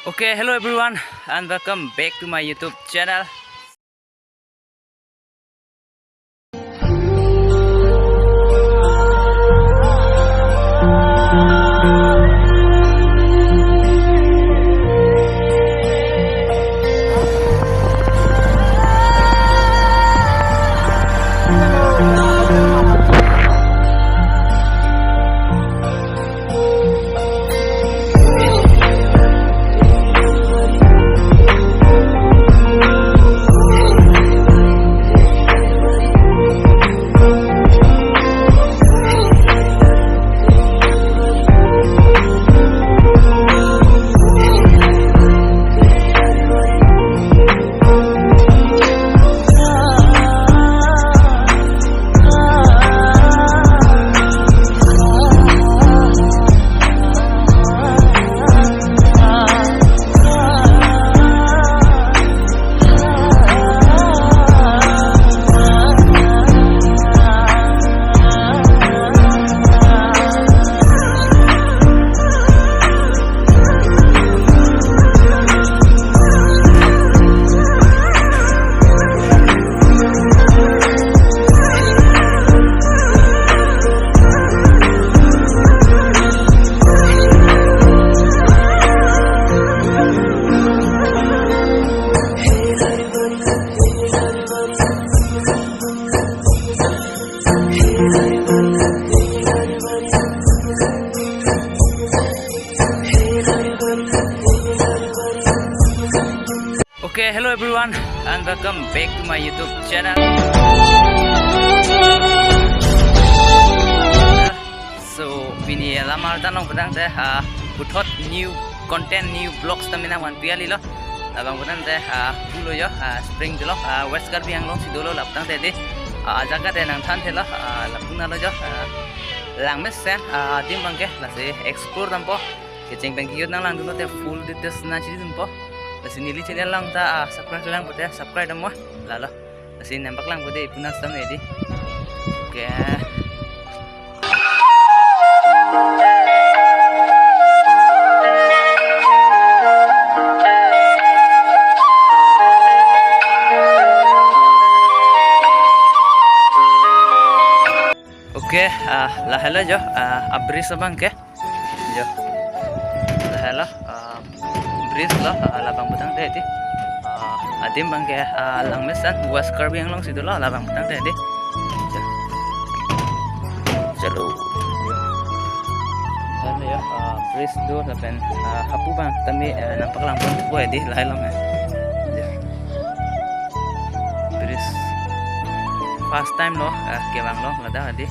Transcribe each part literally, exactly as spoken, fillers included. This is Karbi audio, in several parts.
Okay, hello everyone, and welcome back to my YouTube channel. Okay, hello everyone, and welcome back to my YouTube channel. So, pini alam artan long pedang teh, ah, puthot new content, new vlogs tame nangvanpi kali lo. Labang pedang teh, ah, pulo jo, ah, Spring dolo, ah, West Karbi Anglong si dolo lapu tang teh di. Ah, jaga teh nangthan thelo, ah, lapu nalo jo, ah, Langmesen, ah, adim abangke, lasi explore dampo. Kecheng pen kiyut nanglang dunlo te full details nangchini dunpo. Lasi neli channel lang ta, ah, subscribe lang pute, subscribe dampo. Lalo. Lasi nangpaklang pute ipunan stam edi. Oke. Oke, ah, lahelo jo, ah, a-bridge abangke. Jo. Lahelo, ah, bridge lo, ah, labang putang teh di. Ah, adim abangke, ah, Langmesen, West Karbi Anglong si dolo, labang putang teh di. Jo. Chalo. Lahelo jo, ah, bridge do lapen, ah, hapu abang tame, ah, nangpaklang pon thupo di, lahelo me. Jo. Bridge first time lo, ah, kevang lo, ladak adi.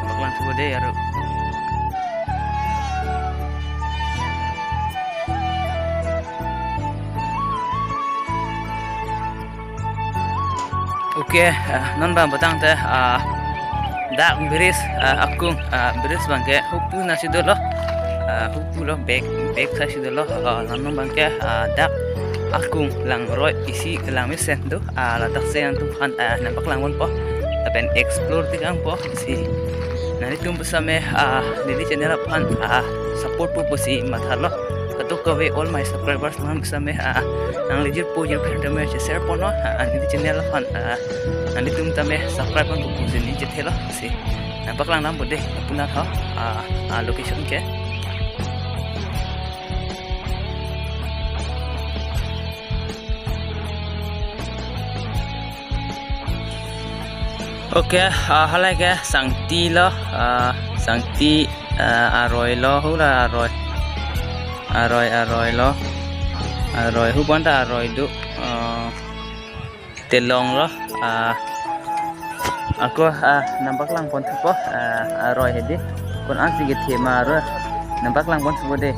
Paklang thupo de, aru. Oke, ah, non abang putang teh, ah, dak bridge, ah, akung, ah, bridge abangke hupu nasi dolo, ah, hupu lo, back, back side si dolo, ah, non abangke, ah, dak akung langroi isi Langmesen do, ah, ladak si nangtumphan, ah, nangpaklang ponpo, lapen explore tikangpo si. Nanglitum pusitame, ah, neli channel aphan, ah, support po pusi mathalo. Kadokave all my subscribers nang sitame, ah, nanglijirpo jirpo aphanta me share ponnon, ah, neli channel aphan, ah, nanglitum tame subscribe pon pusi neli chethelo si. Nangpaklang dampo de, lapu nangtha, ah, ah, location ke. Oke, ah, halai ke Sangti lo, ah, Sangti, ah, aroi lo, hula aroi. Aroi, aroi lo. Aroi, hupu anta aroi do, ah, telong lo, ah, ako, ah, nangpaklang pon thupo, ah, aroi hedi. Kon ansi kethe ma aroi, nangpaklang pon thupo de.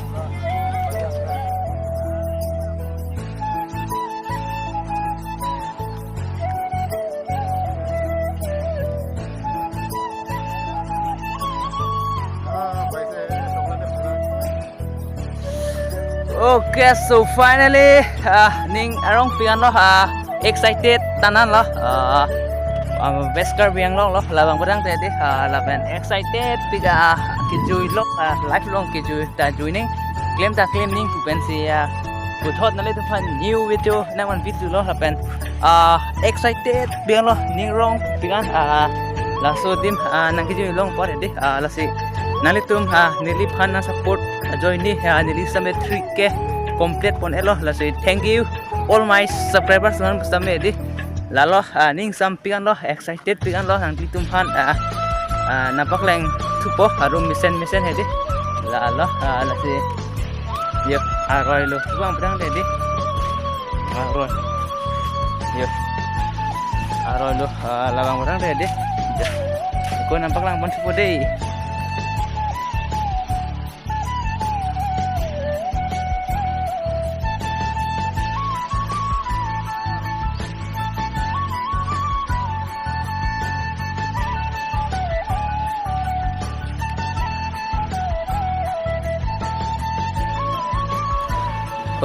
Okay, so finally, ah, ning arong pik anlo, ah, excited tanan lo, ah, ah, West Karbi Anglong lo, labang putang teh di, ah, lapen excited pik, ah, kejui lo, ah, live along kejui ta joining. klem ta klem ning pu pensi, ah, puthot nanglitum aphan new video nangvanpi thulo lapen, ah, excited pik-an lo, ning rong pik-an, ah, laso adim, ah, nangkejui long pore dei, ah, lasi nanglitum, ah, neliphan nangsupport ajoine, ah, neli same three K complete pon-elo, lasi thank you all my subscribers nang same dei. Lalo, ah, ning sam pik-an lo, excited pik-an lo, nanglitum aphan, ah, ah, nangpakleng thupo, arum mesen mesen he dei. Lalo, ah, lasi, yo, aroi lo, bang pedang dei dei. Aroi. Yo. Aroi lo, ah, labang pedang dei dei. Yo. Ko nangpaklang pon thupo dei.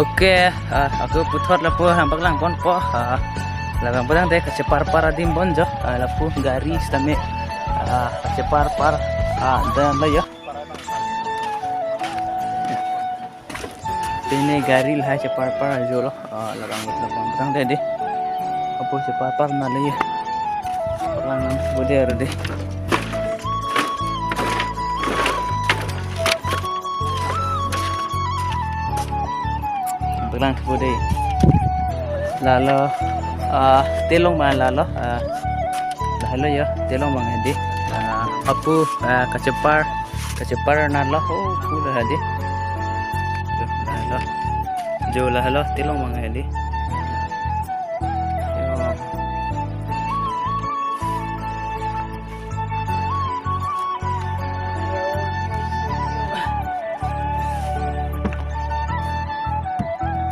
Oke, ah, ako puthot lapu nangpaklang ponpo, ah, labang pedang dei kachepar-par adim pon jo, ah, lapu gari sitame, ah, kachepar-par, ah, dan lo yo. Pine gari lahai chepar-par ajo lo. Ah, labang, labang pedang dei dei. Apo chepar-par na le. Palang nang bude aro dei. Palang bude. Lalo, ah, telong ma lalo. Ah, lahelo yo, telong bang he dei. Ah, apo, ah, kachepar, kachepar na lo, oh, pu lo he dei. Jo, lahelo. Jo, lahelo, telong bang he dei. Jo.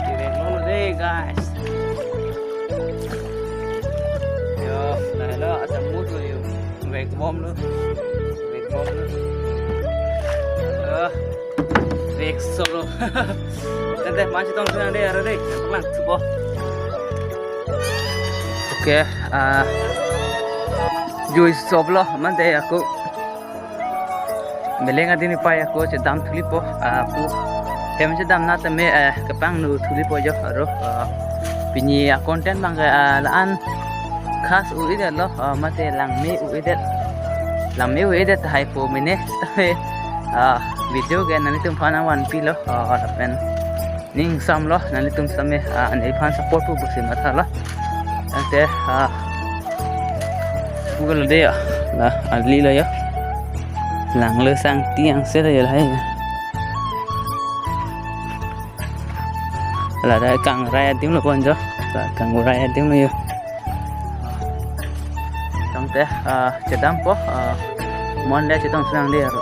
Kevek lo dei, guys. Yo, lahelo, asam mut lo yo. Vek bom lo. Vek bom lo. Ah, vek solo. Tete, ma chetong sunang dei, aro dei. Palang thupo. Oke, ah, jui sop lo, mante ako. Meleng adim ipei ako chedam thulipo, ah, pu. Hem chedam na tame, eh, kepangno thulipo jo aro, ah, pini a-content bang ke, ah, la-an khas u-edet lo, ah, mate langme u-edet. Langme u-edet tahai po mene, tame, ah, video ke nanglitum aphan nangvanpi lo, ah, lapen ning sam lo, nanglitum same, ah, neliphan support pu pusi matha lo. Ante, ah, pu ke lo dei ya, la, ali lo ya. Langlo sang tiang se lo ya lahai. La dei kangrai adim lo pon jo. La kangrai adim lo yo. Tangte, ah, chedampo, ah, mon le chetong sunang dei aro.